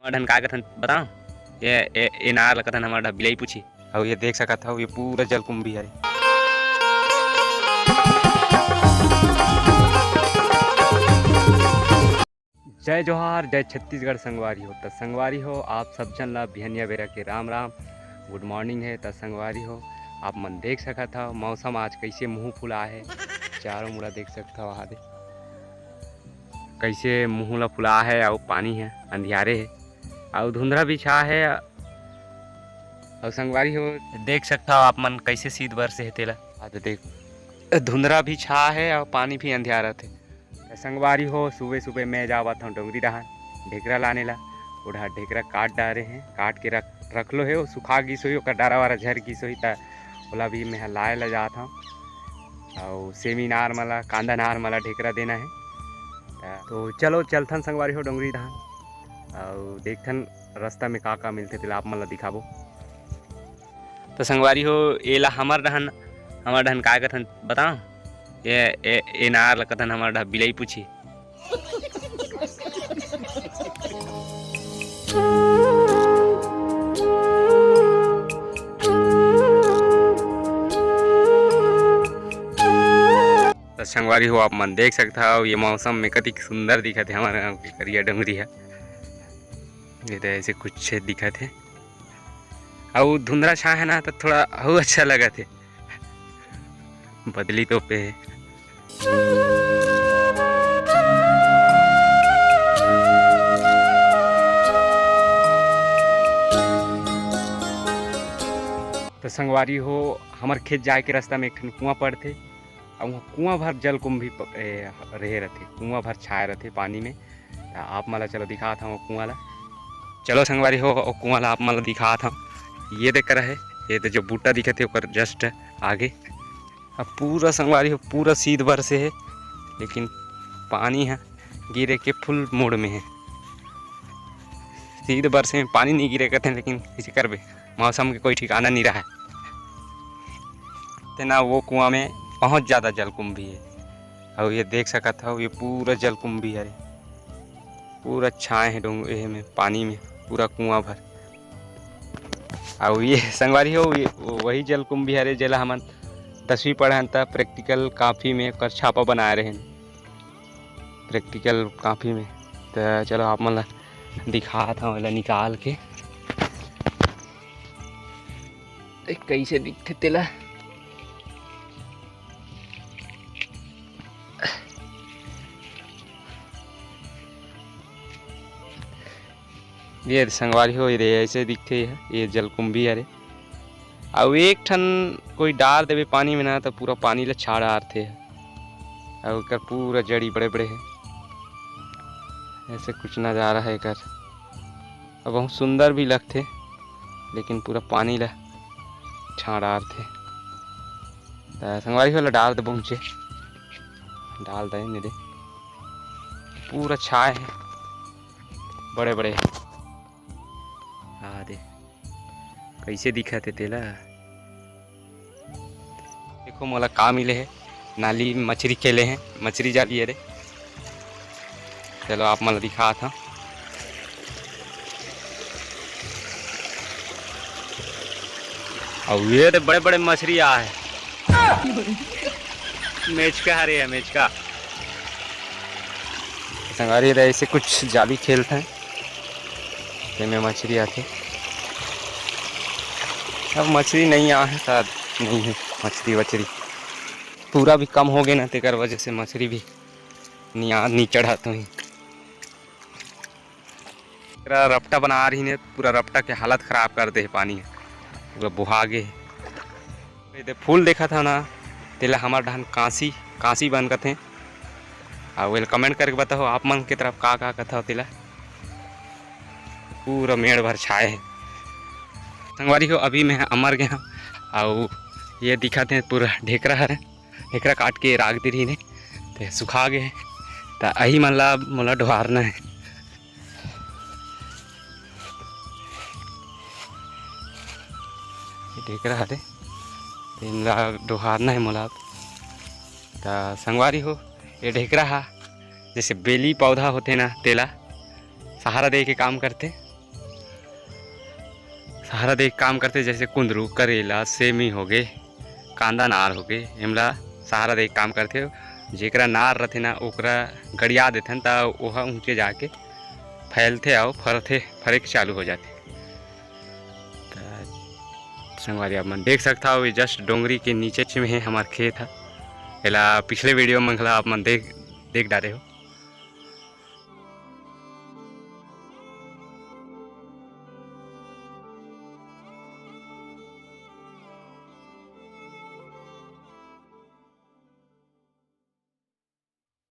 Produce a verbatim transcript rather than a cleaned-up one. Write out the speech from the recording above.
हमर ढन का कथन बताओ? ये, ये, ये नार ल कथन हमर ढन बिलाई पूछी। अउ ये देख सकत हव, ये पूरा जलकुंभी हरे। जय जोहार, जय छत्तीसगढ़ संगवारी हो। त संगवारी हो, आप सब झन ला बिहनिया बेरा के राम राम, गुड मॉर्निंग हे। त संगवारी हो, आप मन देख सकत हव मौसम आज कइसे मुँह फुला हे, चारों मुड़ा देख सकत हव आदे कइसे मुँह ला फुला हे अउ पानी हे, अंधियारे हे अउ धुंधरा भी छा हे। अउ संगवारी हो, देख सकत हव आप मन कइसे शीत बरसे हे तेला। आदे देख, धुंधरा भी छा हे अउ पानी भी अंधियारत हे। त संगवारी हो, सुबह सुबह मैं जावत हूँ डोंगरी डहान ढेकरा लाने ला। ओढ़ा ढेकरा काट डारे हैं, काट के रख रखलो हे, वो सुखा गिस होही, ओकर डारा वारा झर गिस होही, त ओला भी मैं लाए ला जात हूँ। अउ सेमी नार मला, कांदा नार मला ढेकरा देना है। त तो चलो चलथन संगवारी हो डोंगरी डहान, अउ देखथन रास्ता में का का मिलथे तेला आप मन ला दिखाबो। त संगवारी हो, एला हमर डहन, हमर डहन का कथन बताओ? ये, ये, ये नार ल कथन हमर डहन बिलाई पूछी। त संगवारी हो, आप मन देख सकत हव, ये मौसम में कतिक सुंदर दिखत हे हमर गाँव के करिया डोंगरी ह। ये तो ऐसे कुछ दिखत हे। अउ धुंधरा छाय हे ना, त थोड़ा अउ अच्छा लगत हे। बदली तोपे हे। त संगवारी हो, हमर खेत जाए के रास्ता में एक ठन कुआं पड़थे। अउ वहाँ कुआं भर जलकुंभी प-, ए, रहे रथे, कुआं भर छाए रथे पानी में। त आप मन ला चलो दिखात हव कुआं ला। चलो संगवारी हो, ओ कुआं ला आप मन ला दिखात हव। ये दे करा हे, ये दे जो बूटा दिखत हे ओकर just आगे। अब पूरा संगवारी हो, पूरा सीध बरसे हे, लेकिन पानी ह गिरे के full mood में हे। सीध बरसे में पानी नहीं गिरे कथे, लेकिन कइसे करबे, मौसम के कोई ठिकाना नहीं रहा। तेना वो कुआं में बहुत ज़्यादा जलकुंभी हे। अउ ये देख सकत हव, ये पूरा जलकुंभी हरे, पूरा छाए हे डोंग-, एहे में, पानी में, पूरा कुआं भर। अउ ये संगवारी हो, ये वही जलकुंभी हरे, जेला हमन दसवीं पढ़न त practical copy में ओकर छापा बनाए रहेन, practical copy में। त चलो, आप मन ला दिखात हव एला निकाल के। ए, कइसे दिखथे तेला? ये संगवारी हो, ये दे, ऐसे दिखथे ये, ये जलकुंभी हरे। अउ एक ठन कोई डार देवे पानी में ना, त पूरा पानी ला छा डारथे। अउ एकर पूरा जड़ी बड़े-बड़े हे। ऐसे कुछ नजारा हे एकर। अउ बहुत सुंदर भी लगथे, लेकिन पूरा पानी ला छा डारथे। त संगवारी हो, ला डार दे पहुँचे, डाल दे मेरे। पूरा छाए हे, बड़े-बड़े। आ दे, कइसे दिखत हे तेला। देखो मोला का मिले हे, नाली में मछरी खेले हे, मछरी जाली हरे। चलो आप मन ल दिखात हव। अउ ये दे बड़े-बड़े मछरी आ हे। मेचका हरे हे, मेचका। संगवारी रे, ऐसे कुछ जाली खेलत हे, तेमे मछरी आथे। अब मछरी नहीं आ हे, शायद नहीं हे मछरी वछरी। पूरा भी कम हो गए ना, तेकर वजह से मछरी भी नहीं आ, नहीं चढ़ात होही। पूरा रपटा बना रही ने, पूरा रपटा के हालत खराब कर दे हे पानी ह, पूरा बोहा गे हे। ये दे फूल देखत हव ना, तेला हमर डहन कांसी, कांसी बन कथे। अउ एला comment करके बताओ, आप मन के तरफ का का कथव तेला। पूरा मेड़ भर छाए हे। संगवारी हो, अभी मैं अमर गया हूँ, अउ ये दिखत हे पूरा ढेकरा हरे, ढेकरा काट के राख दे रही ने, ते सुखा गे हे। त अही मन ला मोला डोहारना हे। ये ढेकरा हरे, तेन ला डोहारना हे मोला। त संगवारी हो, ये ढेकरा हा जैसे बेली पौधा होथे ना, तेला सहारा दे के काम करथे। सहारा दे के काम करथे, जैसे कुंदरू, करेला, सेमी होगे, कांदा नार होगे, एमला सहारा दे के काम करथे। जेकरा नार रथे ना, ओकरा गड़िया देथन, त ओहा ऊंचे जाके फैलथे अउ फरथे, फरे के चालू हो जाथे। त संगवारी, आप मन देख सकत हव, ये just डोंगरी के नीचे में हे हमार खेत ह। एला पिछले वीडियो में घला आप मन देख, देख डारे हो।